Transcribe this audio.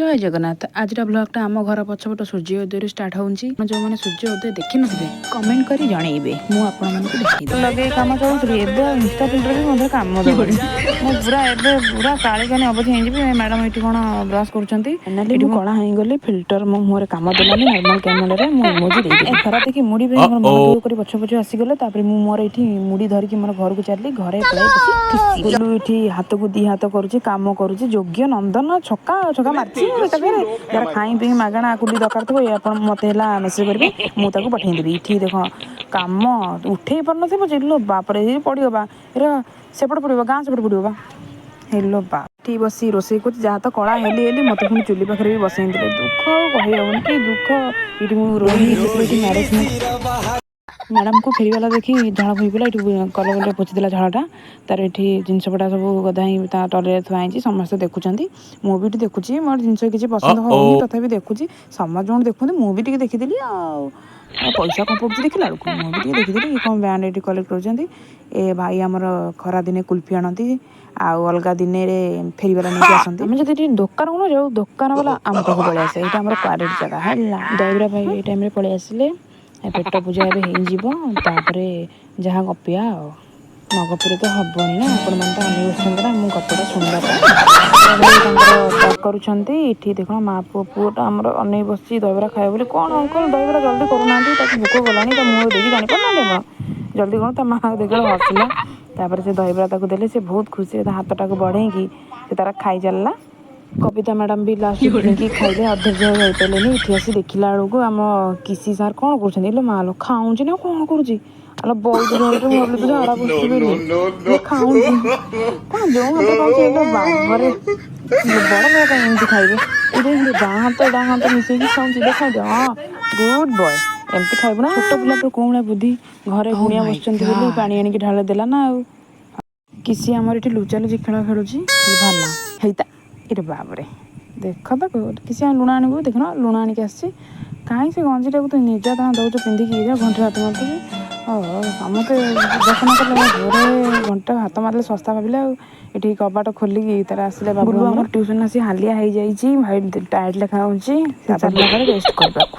ଜୟ ଜଗନ୍ନାଥ। ଆଜିର ବ୍ଲଗ୍ଟା ଆମ ଘର ପଛପଟ ସୂର୍ଯ୍ୟ ଉଦୟରୁ ଷ୍ଟାର୍ଟ ହେଉଛି। ଯେଉଁମାନେ ସୂର୍ଯ୍ୟ ଉଦୟ ଦେଖିନଥିବେ, କମେଣ୍ଟ କରି ଜଣେଇବେ, ମୁଁ ଆପଣମାନଙ୍କୁ ଦେଖେଇଦେବି। ଲଗେଇ କାମ ଚଳୁଥିଲି, ଏବେ ଆଉ ଇନଷ୍ଟା ଫିଲ୍ଟର ବି ମଧ୍ୟ କାମ ଦେବନି। ମୁଁ ପୁରା ଏବେ ପୁରା କାଳିକାନି ଅବଧି ହେଇଯିବି। ମ୍ୟାଡ଼ାମ ଏଇଠି କ'ଣ ବ୍ରସ୍ କରୁଛନ୍ତି? ଫାଇନାଲି ମୁଁ କଳା ହେଇଗଲି। ଫିଲ୍ଟର ମୋ ମୁହଁରେ କାମ ଦେଲାନି। ନର୍ମାଲ କ୍ୟାମେରାରେ ମୁଁ ଇମୋଜି ଦେଇଦେଲି। ଏ ଖରା ଦେଖି ମୁଢ଼ି ବି ମୋର ମନ ଦୁଃଖ କରି ପଛ ପଛ ଆସିଗଲେ। ତାପରେ ମୁଁ ମୋର ଏଇଠି ମୁଢ଼ି ଧରିକି ମୋର ଘରକୁ ଚାଲିଲି। ଘରେ ପଳାଇ ବସି ଖୁସି। ବୁଲୁ ଏଠି ହାତକୁ ଦି ହାତ କରୁଛି, କାମ କରୁଛି। ଯୋଗ୍ୟ ନନ୍ଦନ ଛକା ଛକା ମାରିଛି ଏକାଥରେ। ଯାହାର ଖାଇ ପିଇ ମାଗଣା କୁଲି ଦରକାର ଥିବ, ଏ ଆପଣ ମୋତେ ହେଲା ମେସେଜ କରିବେ, ମୁଁ ତାକୁ ପଠେଇଦେବି। ଏଠି ଦେଖ, କାମ ଉଠେଇ ପାରୁନଥିବ। ଚିଲୋ ବାପରେ, ଏଇ ପଡ଼ିବ ବା, ଏରା ସେପଟେ ପଡ଼ିବ, ଗାଁ ସେପଟେ ପଡ଼ିବ ବା। ହେଲୋ ବା, ଏଠି ବସି ରୋଷେଇ କରୁଛି। ଯାହା ତ କଳା ହେଲି ହେଲି, ମୋତେ ପୁଣି ଚୁଲି ପାଖରେ ବି ବସେଇ ଦେଲେ। ଦୁଃଖ ଆଉ କହିହେବନି, କି ଦୁଃଖ। ଏଇଠି ମୁଁ ରୋହି ଏଠି ମ୍ୟାରେଜ୍ ମ୍ୟାଡ଼ାମକୁ ଫେରିବାଲା ଦେଖି ଝାଳ ବୋହି ପଡ଼ିଲା। ଏଠି କଲବଲରେ ପୋଛିଦେଲା ଝାଳଟା। ତାର ଏଠି ଜିନିଷପଟା ସବୁ ଗଦା ହେଇ ତା ଟଲିରେ ଥୁଆ ହେଇଛି। ସମସ୍ତେ ଦେଖୁଛନ୍ତି, ମୁଁ ବି ଏଠି ଦେଖୁଛି। ମୋର ଜିନିଷ କିଛି ପସନ୍ଦ ହଉନି, ତଥାପି ଦେଖୁଛି। ସମସ୍ତେ ଯୋଉଠି ଦେଖୁଛନ୍ତି, ମୁଁ ବି ଟିକେ ଦେଖିଦେଲି। ଆଉ ପଇସା କ'ଣ ପଡ଼ୁଛି ଦେଖିଲା ବେଳକୁ, ମୁଁ ବି ଟିକେ ଦେଖିଦେଲି। ଇଏ କ'ଣ ବ୍ୟାଣ୍ଡ ଏଠି କଲେକ୍ଟ କରୁଛନ୍ତି। ଏ ଭାଇ ଆମର ଖରା ଦିନେ କୁଲଫି ଆଣନ୍ତି ଆଉ ଅଲଗା ଦିନରେ ଫେରିବାଲା ନେଇକି ଆସନ୍ତି। ଆମେ ଯଦି ଏଠି ଦୋକାନକୁ ନ ଯାଉ, ଦୋକାନ ବାଲା ଆମ ପାଖକୁ ପଳେଇ ଆସେ। ଏଇଟା ଆମର କ୍ୱାଲିଟି ଜାଗା ହେଲା। ଦହିବରା ଭାଇ ଏଇ ଟାଇମ୍ରେ ପଳେଇ ଆସିଲେ। ଏ ପେଟ ପୂଜା ଏବେ ହେଇଯିବ, ତାପରେ ଯାହା ଗପିବା। ଆଉ ନ ଗପିଲେ ତ ହବନି ନା। ଆପଣମାନେ ତ ଅନେଇ ବସିଛନ୍ତି ନା ମୁଁ ଗପଟା ଶୁଣିବା ପାଇଁ। ତାପରେ ତାଙ୍କର ପ୍ୟାକ୍ କରୁଛନ୍ତି। ଏଠି ଦେଖ, ମା ପୁଅ, ପୁଅଟା ଆମର ଅନେଇ ବସିଛି ଦହିବରା ଖାଇବ ବୋଲି। କ'ଣ ଅଙ୍କଲ, ଦହିବରା ଜଲ୍ଦି କରୁନାହାନ୍ତି, ତାକୁ ଭୋକ କଲାଣି। ତା ମୁହଁ ଦେଖି ଜାଣିପାରୁନାହାନ୍ତି ଆପଣ? ଜଲ୍ଦି କ'ଣ? ତା ମା ଦେଖିଲା, ହସିଲା। ତାପରେ ସେ ଦହିବରା ତାକୁ ଦେଲେ। ସେ ବହୁତ ଖୁସିରେ ତା ହାତଟାକୁ ବଢ଼େଇକି ସେ ତାର ଖାଇ ଚାଲିଲା। କବିତା ମ୍ୟାଡ଼ାମ୍ ବି ଲାଷ୍ଟ କିଣିକି ଖାଇଲେ, ଅଧୈର୍ଯ୍ୟ ରହିପାରିଲେନି। ଏଠି ଆସି ଦେଖିଲା ବେଳକୁ ଆମ କିସି ସାର୍ କ'ଣ କରୁଛନ୍ତି? ହେଲେ ମା ଲୋ, ଖାଉଛି ନା କ'ଣ କରୁଛି? ଆଲୋ ବୈଦ ଧରିକି, ମୁଁ ଭାବିଲି ତୁ ଝାଡ଼ା ବସୁଛୁ ବୋଲି। ଇଏ ଖାଉଛି କ'ଣ? ଯୋଉ ହାତ ଖାଉଛି, ହେଲେ ବାବରେ, ବଡ଼ ଲୋକ କାହିଁ ଏମିତି ଖାଇବେ? ଏଇଟା ବାଁ ହାତ ଡାଁ ହାତ ମିଶେଇକି ଖାଉଛି। ଦେଖାଉଛି, ହଁ, ଗୁଡ୍ ବୟ, ଏମିତି ଖାଇବୁ ନା। ଛୋଟ ପିଲାର କୋଉ ଭଳିଆ ବୁଦ୍ଧି! ଘରେ ଗୁଣିଆ ବସିଛନ୍ତି ବୋଲି ପାଣି ଆଣିକି ଢାଳି ଦେଲା ନା। ଆଉ କିସି ଆମର ଏଠି ଲୁଚାଲୁଚି ଖେଳ ଖେଳୁଛି। ଭଲ ହେଇତା। ଏରେ ବାବରେ, ଦେଖ ତାକୁ। କିଛି ଲୁଣ ଆଣିବୁ, ଦେଖୁନ, ଲୁଣ ଆଣିକି ଆସିଛି। କାହିଁ ସେ ଗଞ୍ଜିଟାକୁ ତୁ ନିର୍ଯାତନା ଦେଉଛୁ ପିନ୍ଧିକି? ଘଣ୍ଟିରେ ହାତ ମାରୁଥିବୁ। ସମସ୍ତେ ଦର୍ଶନ କଲେ ଘରେ ଘଣ୍ଟା ହାତ ମାରିଲେ ଶସ୍ତା ଭାବିଲେ। ଆଉ ଏଠି କବାଟ ଖୋଲିକି ତାର ଆସିଲେ ବାବୁ। ଆମର ଟ୍ୟୁସନ୍ ଆସି ହାଲିଆ ହେଇଯାଇଛି ଭାଇ, ଟାୟାର୍ଡ ଲେଖା ହେଉଛି। ସେ ଚାଲିଲା ପରେ ରେଷ୍ଟ କରିବାକୁ।